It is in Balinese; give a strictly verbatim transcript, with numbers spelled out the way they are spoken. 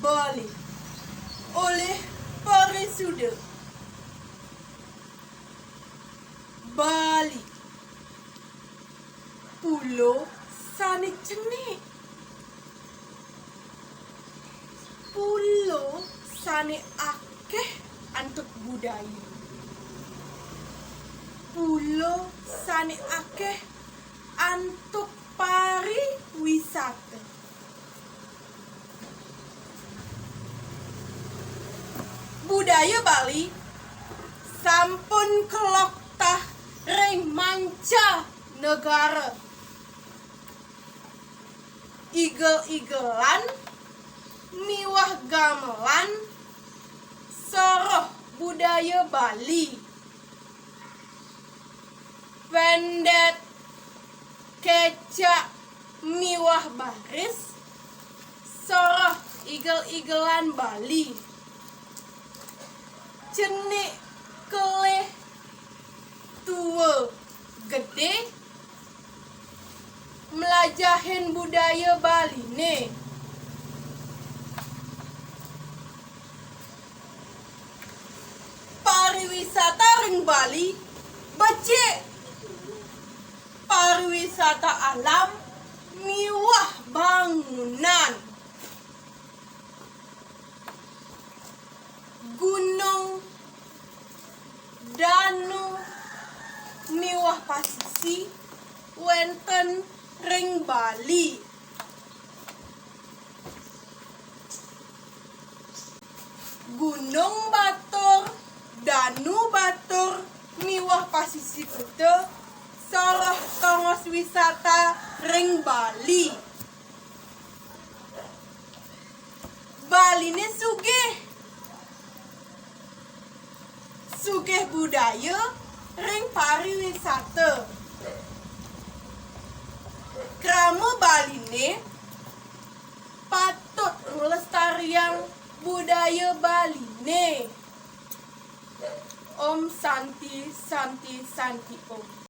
Bali olih Parisuda. Bali, pulo sane cenik, pulo sane akeh antuk budaya, pulo sane akeh antuk pariwisata. Budaya Bali sampun keloktah ring manca negara. Igel-igelan miwah gamelan soroh budaya Bali. Pendet, kecak, miwah baris soroh igel-igelan Bali. Cenik, kelih, tua, gede, mlajahin budaya Baline. Pariwisata ring Bali becik. Pariwisata alam miwah bangunan. Gunung, danu, miwah pasisi wenten ring Bali. Gunung Batur, Danu Batur, miwah pasisi kuta soroh tongos wisata ring Bali. Baline sugih, sugih budaya ring pariwisata. Krama Baline patut nglestariang budaya Baline. Om Santi, Santi, Santi Om.